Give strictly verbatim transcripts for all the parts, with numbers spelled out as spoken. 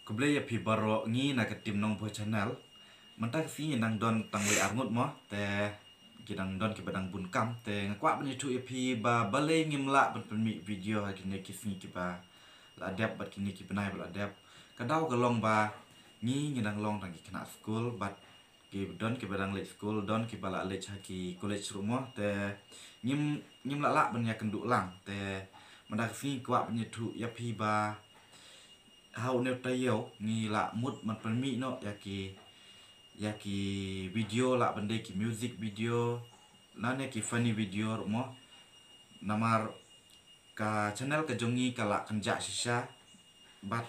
Khublei ïa phi baroh, ngi na ka team Nongbhoi Channel. Mynta ka sngi nang don tang wei ar ngut mo, te ki dang don kiba dang bun kam, te nga kwah ban ïathuh ïa phi ba balei ngim lah ban pynmih video ha kine ki sngi kiba la dep bad kine ki bnai ba la dep. Ka daw ka long ba ngi ngi dang long tang ki khynnah skul bad ki don kiba dang leit skul, don kiba la leit ha ki college ruh mo, te ngim ngim lah lah ban ïakynduh lang, te mynta ka sngi kwah ban ïathuh ïa phi ba ha une u taïew ngi lah mut ban pynmih noh ïa ki ïa ki video lah ban dei ki music video lane ki funny video ruh mo. Namar ka channel ka jong ngi ka lah kynjah shisha bad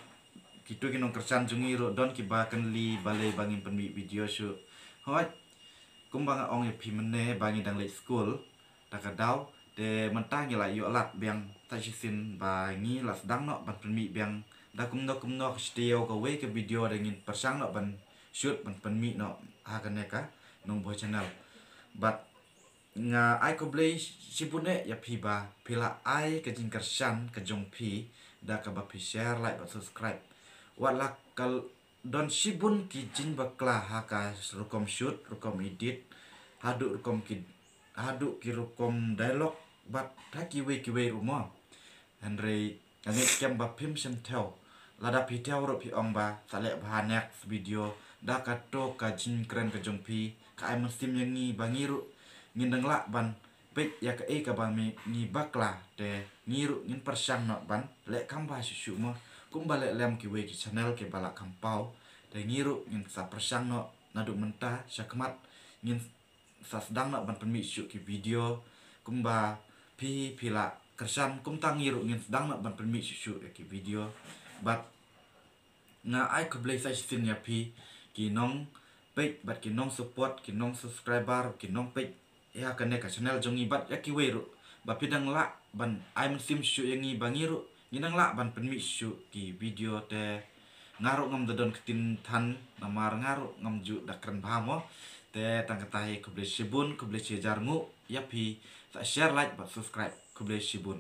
kito ki nongkyrshan jong ngi ruh don kiba kylli balei ba ngim pynmih video shuh. Hooid, kumba nga ong ïa phi mynne ba ngi dang leit skul, ta ka daw te mynta ngi la ïoh lad biang, ta shisien ba ngi la sdang noh ban pynmih biang da kumno kumno ka shi taïew kawei ka video da ngin pyrshang noh ban shoot ban pynmih noh ha kane ka Nongbhoi Channel. Bad nga ai khublei shibun eh ïa phi ba phi la ai ka jingkyrshan ka jong phi da kaba phi share, like bad subscribe. Wat la ka don shibun ki jingbakla ha ka rukom shoot, rukom edit, haduh rukom ki haduh ki rukom dialogue bad ha kiwei kiwei ruh mo. Hynrei nga ngeit skhem ba phim shym thew. Lada phi thew ruh phi ong ba sa leh bha next video, da kato ka jingkren ka jong phi ka ai mynsiem ïa ngi ba ngi ruh ngin dang lah ban peit ïa kaei kaba ngi bakla, te ngi ruh ngin pyrshang noh ban leh kham bha shuh shuh mo. Kumba leh lem kiwei ki channel kiba la kham paw, te ngi ruh ngin sa pyrshang noh naduh mynta sha khmat, ngin sa sdang noh ban pynmih shuh ki video. Kumba phi phi la kyrshan, kumta ngi ruh ngin sdang noh ban pynmih shuh shuh ïa ki video. Bad nga ai khublei sa shisien ïa phi ki nongpeit bad ki nongsupport, ki nongsubscriber, ki nongpeit ïa kane ka channel jong ngi bad ïa kiwei ruh ba phi dang lah ban ai mynsiem shuh ïa ngi ba ngi ruh ngin dang lah ban pynmih shuh ki video. Te nga ruh ngam da don ktien than namar nga ruh ngam ju da kren bha mo. Te tang kata hi, khublei shibun, khublei shihajar nguh ïa phi. Sa share, like bad subscribe. Khublei shibun.